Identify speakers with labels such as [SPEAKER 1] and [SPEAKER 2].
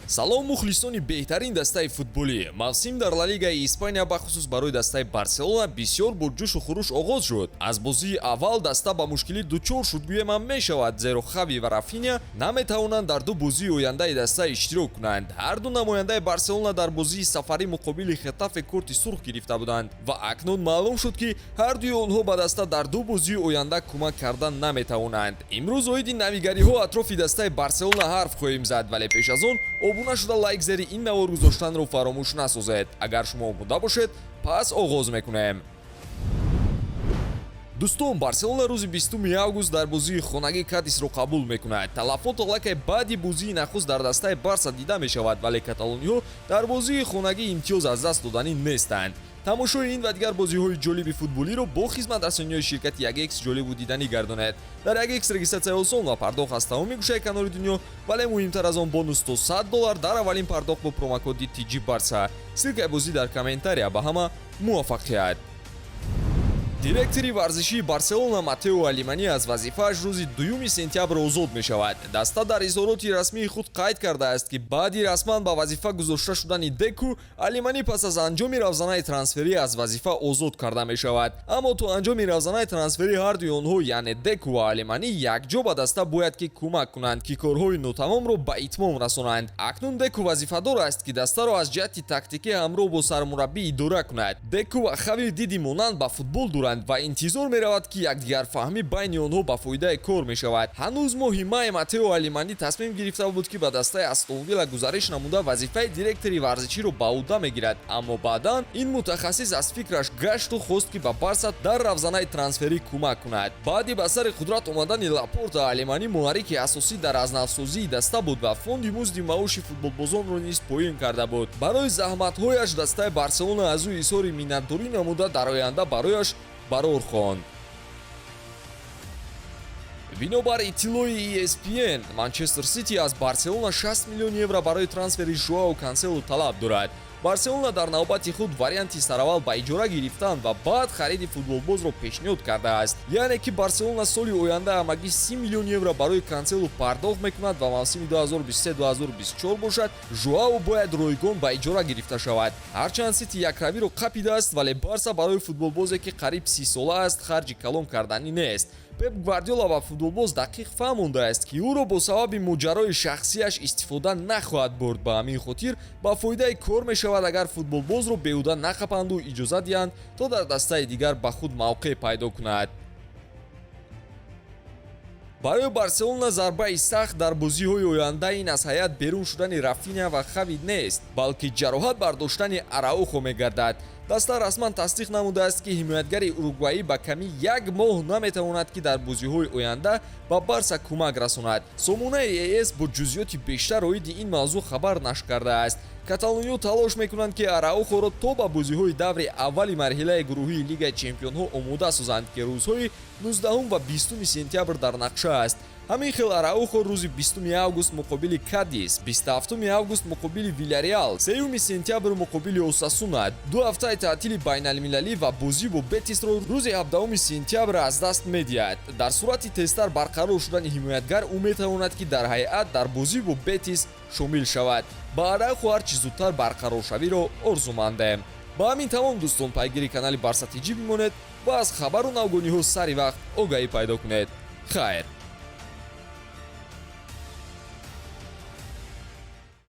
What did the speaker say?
[SPEAKER 1] Салом, мухлисони беҳтарин дастаи футболӣ! Мавсим дар Ла Лигаи Испания, бахусус барои дастаи Барселона, бисёр бо ҷӯшу хуруш оғоз шуд. Аз бозии аввал даста ба мушкилӣ дучор шуд, гӯем ҳам мешавад, зеро Хави ва Рафиня наметавонанд дар ду бозии ояндаи даста иштирок кунанд. Ҳарду намояндаи Барселона дар бозии сафарӣ муқобили Хетафе корти сурх гирифта буданд ва акнун маълум шуд, ки ҳардуи онҳо ба даста дар ду бозии оянда кӯмак кардан наметавонанд. Имрӯз оиди навигариҳо атрофи дастаи Барселона ҳарф хоҳем зад, вале пеш аз он обуна шуда, лайк зери ин навор гузоштанро фаромӯш насозед. Агар шумо омода бошед, пас оғоз мекунем. Дӯстон, Барселона рӯзи 20 август дар бозии хонагӣ Кадисро қабул мекунад. Талафот аллакай баъди бозии нахуст дар дастаи Барса дида мешавад, вале каталониҳо дар бозии хонагӣ имтиёз аз даст доданӣ нестанд. Тамошои ин ва дигар бозиҳои ҷолиби футболиро бо хизматрасониҳои ширкати 1X ҷолибу диданӣ гардонед. Дар 1X регистратсияи осон ва пардохт аз тамоми гӯшаи канори дунё, вале муҳимтар аз он, бонус то 100 доллар дар аввалин пардохт бо промокоди TG Барса. Ссылкаи бозӣ дар комментария. Ба ҳама муваффақият! Директори варзишии Барселона Матео Алимани аз вазифааш рӯзи 2 сентябр озод мешавад. Даста дар изҳороти расмии худ қайд кардааст, ки баъди расман ба вазифа гузошта шудани Деку, Алиманӣ пас аз анҷоми равзанаи трансферӣ аз вазифа озод карда мешавад. Аммо то анҷоми равзанаи трансферӣ ҳардуи онҳо, яъне Деку ва Алиманӣ, якҷо ба даста бояд ки кӯмак кунанд, ки корҳои нотамомро ба итмом расонанд. Акнун Деку вазифадор аст, ки дастаро аз ҷиҳати тактикӣ ҳамроҳ бо сармураббӣ идора кунад. Деку ва Хави диди монанд ба футбол доранд ва интизор меравад, ки якдигарфаҳмӣ байни онҳо ба фоидаи кор мешавад. Ҳанӯз моҳи май Матео Алиманӣ тасмим гирифта буд, ки ба дастаи Астон Вилла гузариш намуда, вазифаи директори варзиширо ба ӯҳда мегирад, аммо баъдан ин мутахассис аз фикраш гашту хост, ки ба Барса дар равзанаи трансферӣ кӯмак кунад. Баъди ба сари қудрат омадани Лапорта, Алиманӣ муҳаррики асосӣ дар азнавсозии даста буд ва фонди музди маоши футболбозонро низ поён карда буд. Барои заҳматҳояш дастаи Барселона аз ӯ изҳори миннатдорӣ намуда, дар оянда барояш барор хонд. Бинобар иттилои ESPN, Манчестер Сити аз Барселона 60 миллион евро барои трансфери Жоао Кансело талаб дорад. Барселона дар навбати худ варианти сараввал ба иҷора гирифтан ва баъд хариди футболбозро пешниҳод кардааст. Яъне ки Барселона соли оянда ҳамагӣ 30 миллион евро барои Кансело пардохт мекунад ва мавсими 2023-2024 бошад, Жоао бояд ройгон ба иҷора гирифта шавад. Ҳарчанд Сити якравиро қапидааст, вале Барса барои футболбозе, ки қариб 30-сола аст, харҷи калон карданӣ нест. Пеп Гвардиола ба футболбоз дақиқ фаҳмондааст, ки ӯро бо сабаби моҷарои шахсияш истифода нахоҳад бурд. Ба ҳамин хотир ба фоидаи кор мешавад, агар футболбозро беҳуда нақапанду иҷозат диҳанд, то дар дастаи дигар ба худ мавқеъ пайдо кунад. Барои Барселона зарбаи сахт дар бозиҳои оянда ин аз ҳайат берун шудани Рафиня ва Хави нест, балки ҷароҳат бардоштани Араухо мегардад. Даста расман тасдиқ намудааст, ки ҳимоятгари уругваӣ ба камӣ як моҳ наметавонад, ки дар бозиҳои оянда ба Барса кӯмак расонад. Сомонаи ЭС бо ҷузъиёти бештар оиди ин мавзӯъ хабар нашр кардааст. Каталониё талош мекунанд, ки Араухоро то ба бозиҳои даври аввали марҳилаи гурӯҳии Лигаи чемпионҳо омода созанд, ки рӯзҳои 19 ва 20 сентябр дар нақша аст. Ҳамин хел Араухо рӯзи 20 август муқобили Кадис, 27 август муқобили Вилареал, 3 сентябр муқобили Осасуна, 2 ҳафтаи таътили байналмилалӣ ва бозӣ бо Бетисро рӯзи 17 сентябр аз даст медиҳад. Дар сурати тезтар барқарор шудани ҳимоятгар, ӯ метавонад, ки дар ҳайат дар бозӣ бо Бетис шомил шавад. Ба Араухо ҳарчи зудтар барқароршавиро орзумандем. Ба ҳамин тамом, дӯстон. Пайгири канали Барса Тҷ бимонед ва аз хабару навгониҳо сари вақт огаҳӣ пайдо кунед. Хайр.